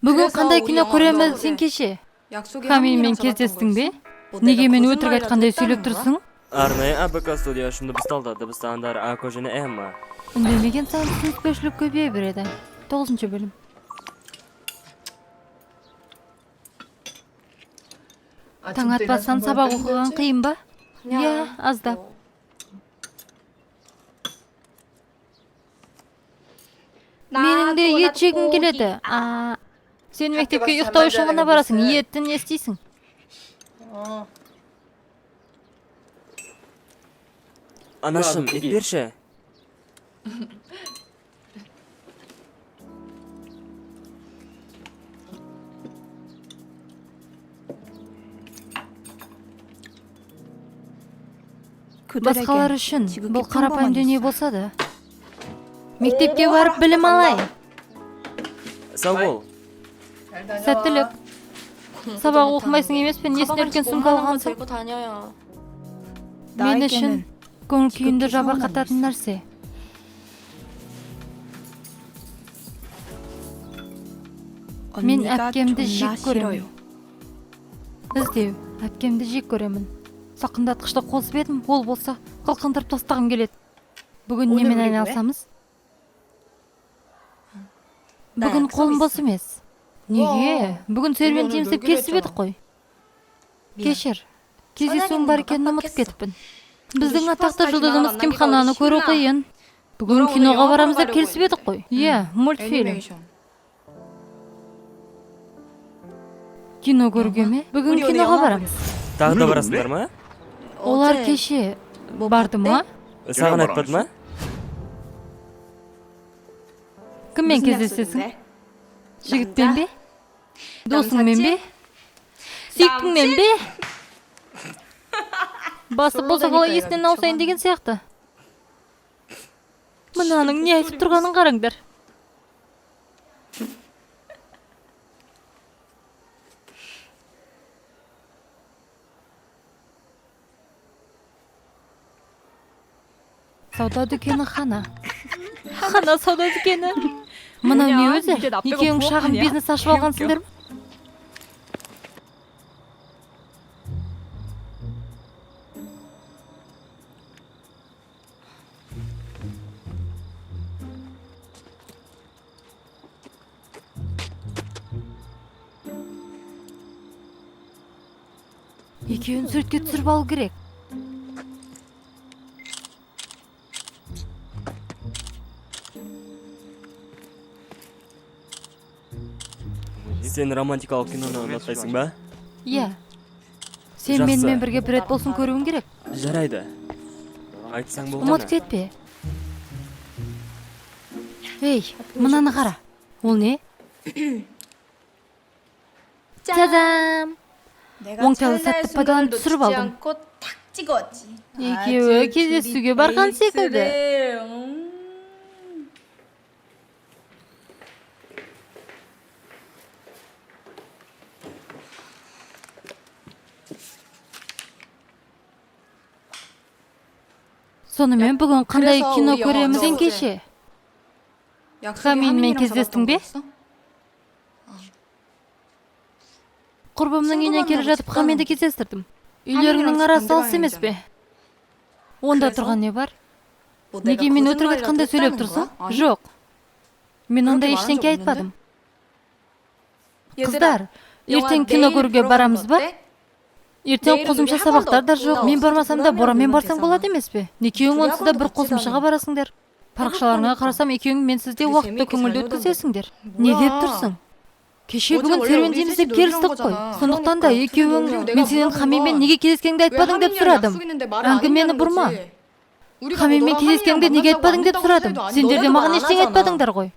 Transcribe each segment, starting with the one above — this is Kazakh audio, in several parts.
Бүгін қандай кино көреміз сен кеше? Хаминмен кездестің бе? Неге мен өтірік айтқандай сөйлеп тұрсың? Арнайы АБК студия үшін дыбысталды. Дыбыстағандар Ако және Эмма. Үндемеген сайын түсініспеушілік көбейе береді. 9-бөлім. Таң атпастан сабақ оқыған қиын ба? Иә, аздап. Менің де ет жегім келеді. А, сен мектепке ұйықтау үшін ғана барасың. Етті не істейсің? Анашым, ет берші. Басқалар үшін бұл қарапайым дүние болса да. Мектепке барып білім алайын. Сау бол. Сәттілік. Сабақ оқымайсың емес пе? Несіне үлкен сумка алғансың? Мен үшін көңіл күйімді жабырқататын нәрсе. Мен әпкемді жек көремін. Іздеу, әпкемді жек көремін. Салқындатқышты қосып едім, ол болса қылқындырып тастағым келеді. Бүгін немен айналысамыз? Бүгін қолым бос емес. Неге? Бүгін серуендейміз деп келісіп едік қой. Кешір, кездесуім бар екенін ұмытып кетіппін. Біздің атақты жұлдызымыз Кимхананы көру қиын. Бүгін киноға барамыз деп келісіп едік қой. Иә, мультфильм. Кино көруге ме? Бүгін киноға барамыз. Тағы да барасыңдар ма? Олар кеше барды ма? Саған айтпады ма? Кіммен кездесесің? Жігітпен бе? Досыңмен бе? Сүйіктіңмен бе? Басы болса қалай есінен ауысайын деген сияқты. Мынаның не айтып тұрғанын қараңдар. Сауда дүкені Хана. Хана сауда дүкені. Мынау не өзі? Екеуің шағын бизнес ашып алғансыңдар ма? Екеуін суретке түсіріп алу керек. Сен романтикалық киноны ұнатпайсың ба? Иә. Сен Жақсы. менімен бірге бір рет болсын көруің керек. Жарайды. Айтсаң болғаны. Ұмытып кетпе. Ей, мынаны қара. Ол не? Та-дам! Оңтайлы сәтті пайдаланып түсіріп алдым. Екеуі кездесуге барған секілді. Сонымен бүгін қандай кино көреміз сен кеше? Хаминмен кездестің бе? Құрбымның үйіне келе жатып Хаминді кездестірдім. Үйлеріңнің арасы алыс емес пе? Онда тұрған не бар? Неге мен өтірік айтқандай сөйлеп тұрсың? Жоқ. Мен ондай ештеңке айтпадым. Қыздар, ертең кино көруге барамыз ба? Ертең қосымша сабақтар да жоқ. Мен бармасам да Боранмен барсаң болады емес пе? Екеуің онсыз да бір қосымшаға барасыңдар. Парақшаларыңа қарасам, екеуің менсіз де уақытты көңілді өткізесіңдер. Не деп тұрсың? Кеше бүгін серуендейміз деп келістік қой. Сондықтан да екеуің мен сенен Хаминмен неге кездескеніңді айтпадың деп сұрадым. Әңгімені бұрма. Хаминмен кездескеніңді неге айтпадың деп сұрадым. Сендер де маған ештеңе айтпадыңдар ғой.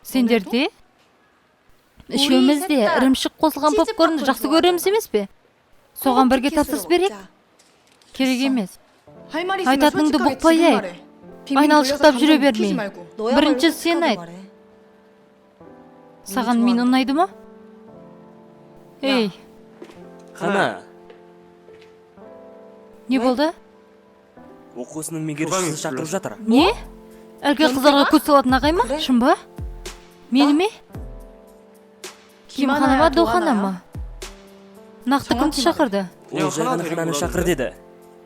Сендер де? Үшеуміз де ірімшік қосылған попкорнды жақсы көреміз емес пе? Соған бірге тапсырыс берейік? Керек емес. Айтатыныңды бұқпай айт. Айналшықтап жүре бермей. Бірінші сен айт. Саған мен ұнайды ма? Ей, Хана, не болды? Оқу ісінің меңгерушісі шақырып жатыр. Не? Әлгі қыздарға көз салатын ағай ма? Шын ба? Мені ме? Кимхана ма, Дохана ма? Нақты кімді шақырды? Ол жай ғана Хананы шақыр деді.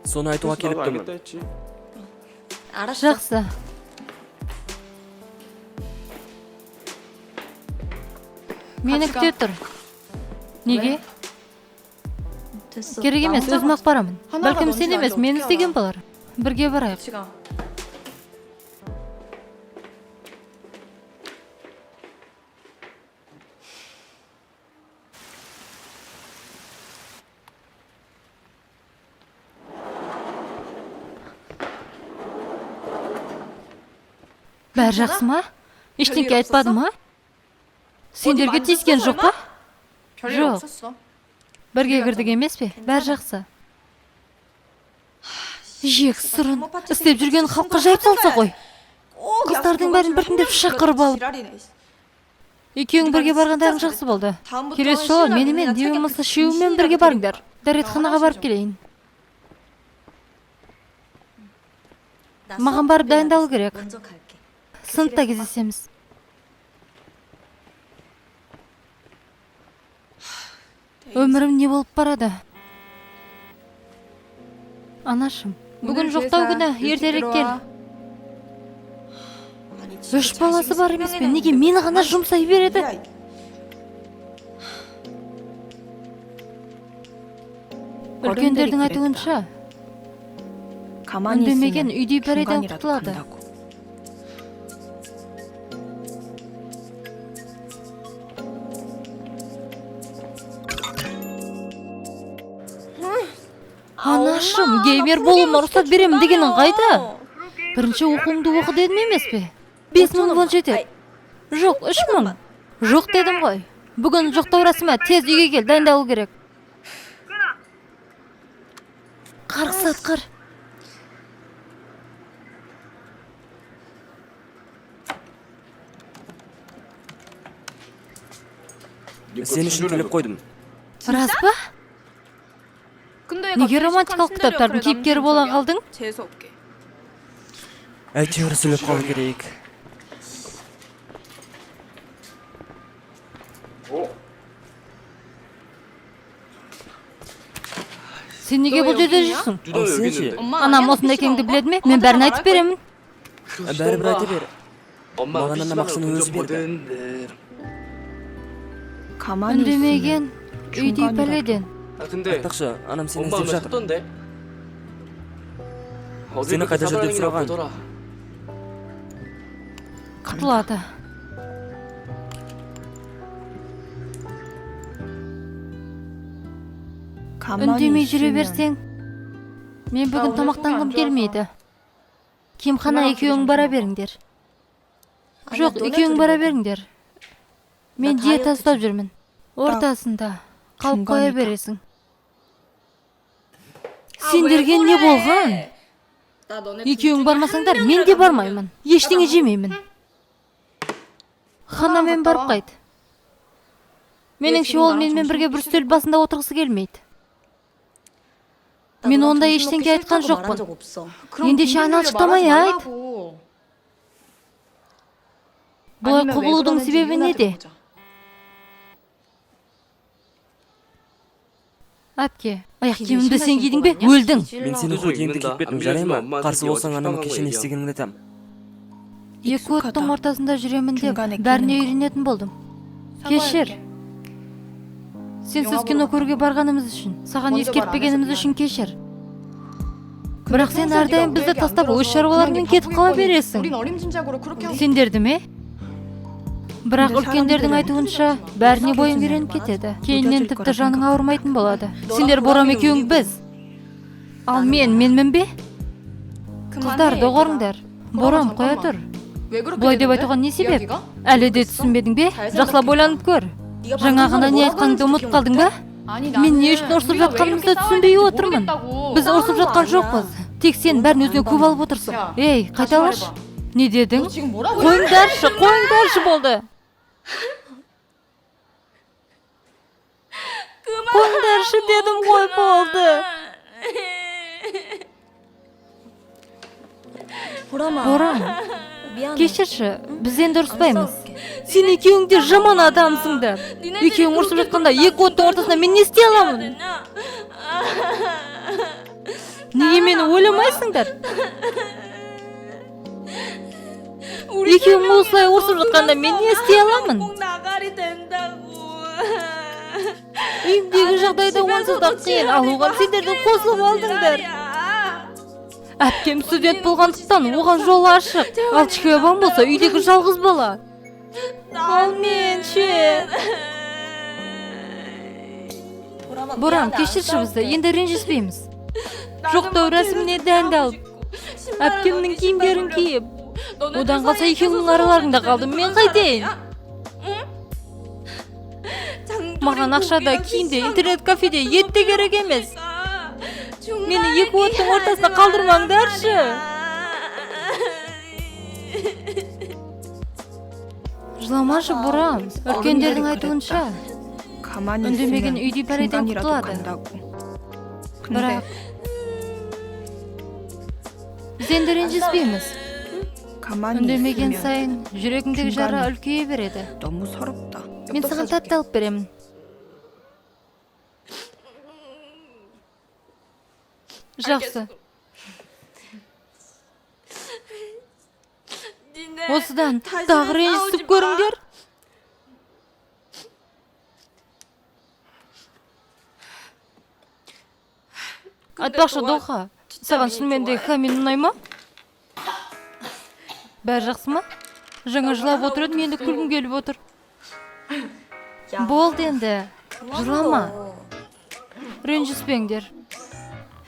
Соны айтуға келіп тұрмын. 알았어. Жақсы. Мені күте тұр. Неге? 됐어. Керек 나 емес, 혼자 өзім ақ барамын. Ханаға Бәлкім сен донжа емес, жоқ, мені күте іздеген ала. болар. Бірге барайық. 같이 가. Бәрі жақсы ма? Ештеңке айтпады ма? Сендерге тиіскен жоқ па? 별일 жоқ. 없었어. Бірге кірдік емес пе? Бәрі жақсы. Жексұрын. Істеп жүрген халыққа жайып салса ғой. Қыздардың бәрін біртіндеп шақырып алып. Екеуің бірге барғандарың жақсы болды. Келесі жолы менімен, не болмаса үшеуіңмен бірге барыңдар. Дәретханаға барып келейін. 나 Маған 수업 барып дайындалу 준비해야 керек. 돼서 먼저 갈게. Сыныпта кездесеміз. Өмірім не болып барады? Анашым, бүгін жоқтау күні, ертерек кел. Үш баласы бар емес пе? Неге мені ғана жұмсай береді? Үлкендердің айтуынша, 가만히 үндемеген 있으면 үйдей пәледен 중간이라도 құтылады. 간다고. Анашым, геймер болуыма рұқсат беремін дегенің қайда? Бірінші оқуыңды оқы дедім емес пе? 5000 вон жетеді. Жоқ, 3000. Жоқ дедім ғой. Бүгін жоқтау рәсімі, тез үйге кел, дайындалу керек. Қарғыс атқыр. Сен үшін төлеп қойдым. Рас па? 근데 Неге романтикалық кітаптардың кейіпкері бола қалдың? 재수 없게. Әйтеуір сөйлеп қалу керек. Сен неге бұл жерде жүрсің? Ал сен ше? Анам осында екеніңді біледі ме? Мен бәрін айтып беремін. Бәрібір айта бер. 엄마가 маған анам PC방을 ақшаны 돈 өзі 좀 берді. 버는데. 가만히 Үндемеген 있으면 үйдей 중간이라도 пәледен. 아 근데 Айтпақшы, анам сені 엄마 іздеп 오면 жатыр. 찾던데. 어디 Сені 그렇게 қайда жүр деп 싸돌아다니나 сұраған. 보더라. Құтылады. 가만히 Үндемей жүре 있으면 берсең, мен бүгін 오늘 тамақтанғым 속이 안 좋아서. келмейді. Кемхана Маған екеуің сөзім бара жоқ. беріңдер. 아니야, Жоқ, 너네 екеуің 둘이 бара 먹어. беріңдер. Мен На диета дайет ұстап жүрмін. Ортасында қалып қоя 중간이다. бересің. Сендерге не болған? 나 너네 둘 Екеуің 중에 бармасаңдар, 한 мен де 명이라도 бармаймын. Ештеңе жемеймін. Ханамен барып қайт. Меніңше ол менімен бірге бір үстел басында отырғысы келмейді. 나 мен 너랑 ондай 점심 먹기 ештеңе айтқан 싫다고 말한 жоқпын. 적 없어. 그럼 ендеше 빈 айналшықтамай 돌려 말하지 айт. 말라고. Бұлай 아니면 왜 құбылудың 그러는지 себебі 이유나 неде? 들어보자. Әпке, аяқ 걔 киімімді 신발 сен 신고 кидің бе? 갔냐? Өлдің. Мен сенің худиіңді киіп кеттім, жарай ма? Қарсы болсаң, анама кеше не істегеніңді айтам. Екі оттың ортасында жүремін деп 중간에 бәріне 끼는 거. үйренетін болдым. Кешір. 사과할게. Сенсіз 영화 кино 보러 көруге барғанымыз үшін, саған 먼저 말 안 ескертпегеніміз 해서 үшін кешір. Бірақ сен 평소에 네가 әрдайым 우리 бізді 얘기 안 тастап өз 들어서 шаруаларыңмен 그냥 네 кетіп қала 바쁘겠거니. бересің. 우린 어림짐작으로 그렇게 하고 Сендерді ме? Бірақ 근데 үлкендердің 사람들은 айтуынша, бәріне бойың үйреніп кетеді. Кейіннен 무뎌질 тіпті 거라 жаның 생각한다. ауырмайтын болады. Сендер Борам екеуің біз. Ал мен, менмін бе? Қыздар, 그만해, доғарыңдар. Борам, қоя тұр. 왜 그렇게 Бұлай деп 되는데? айтуға не себеп? 이야기가? Әлі де түсінбедің бе? Жақсылап ойланып көр. 네가 Жаңа 방금 ғана 전에 не 뭐라고 айтқаныңды 하는지도 ұмытып 기억 қалдың 못해? ба? 아니 Мен не 나는 үшін ұрсып 우리가 왜 жатқанымызды 이렇게 түсінбей 싸웠는지 отырмын. 모르겠다고. Біз ұрсып жатқан жоқпыз. Тек сен бәрін өзіңе көп алып отырсың. 야, Ей, 다시 қайталашы. 말해봐. Не дедің? 너 지금 뭐라고 Қойыңдаршы, қойыңдаршы болды. Қойыңдаршы дедім ғой болды. 보람아. Борам, 미안해. кешірші, біз енді 안 ұрыспаймыз. 싸울게. Сен екеуің де жаман адамсыңдар. Екеуің ұрысып жатқанда екі оттың ортасында мен не істей аламын? Неге мені ойламайсыңдар? Екеуің осылай ұрысып жатқанда мен не істей аламын? Үйімдегі жағдайда онсыз да қиын, ал оған сендер де қосылып алдыңдар. Әпкем студент болғандықтан оған жол ашық. Ал Чхвебан болса үйдегі жалғыз бала. Ал мен ше? Борам, кешірші бізді, енді ренжіспейміз. Жоқтау рәсіміне дайындалып, әпкемнің киімдерін киіп, одан қалса екеуіңнің араларыңда қалдым, мен қайтейін? Маған ақша да, киім де, интернет кафеде ет те керек емес. Мені екі оттың ортасына қалдырмаңдаршы. Жыламашы, Борам. Үлкендердің айтуынша, 가만히 үндемеген 있으면 үйдей пәледен 중간이라도 құтылады. 간다고. 근데 Бірақ біз енді ренжіспейміз. 가만히 Үндемеген 있으면 сайын жүрегіңдегі жара 중간이 үлкейе береді. 너무 서럽다. Мен саған тәтті алып беремін. Жақсы. Осыдан тағы ренжісіп көріңдер. Айтпақшы, Доха, саған шынымен де Хамин ұнай ма? Бәрі жақсы ма? Жаңа жылап отыр едім, енді күлкім келіп отыр. Болды енді, жылама. Ренжіспеңдер.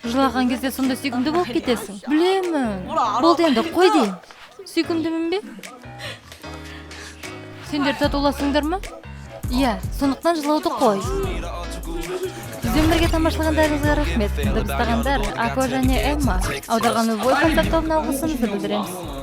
Жылаған кезде сонда сүйкімді болып кетесің. Білемін. Болды енді, қой деймін. Сүйкімдімін бе? Сендер татуласыңдар ма? Иә, сондықтан жылауды қой. Бізбен бірге тамашалағандарыңызға рахмет. Дыбыстағандар Ако және Эмма. Аударған Ой концерт тобына алғысымызды білдіреміз.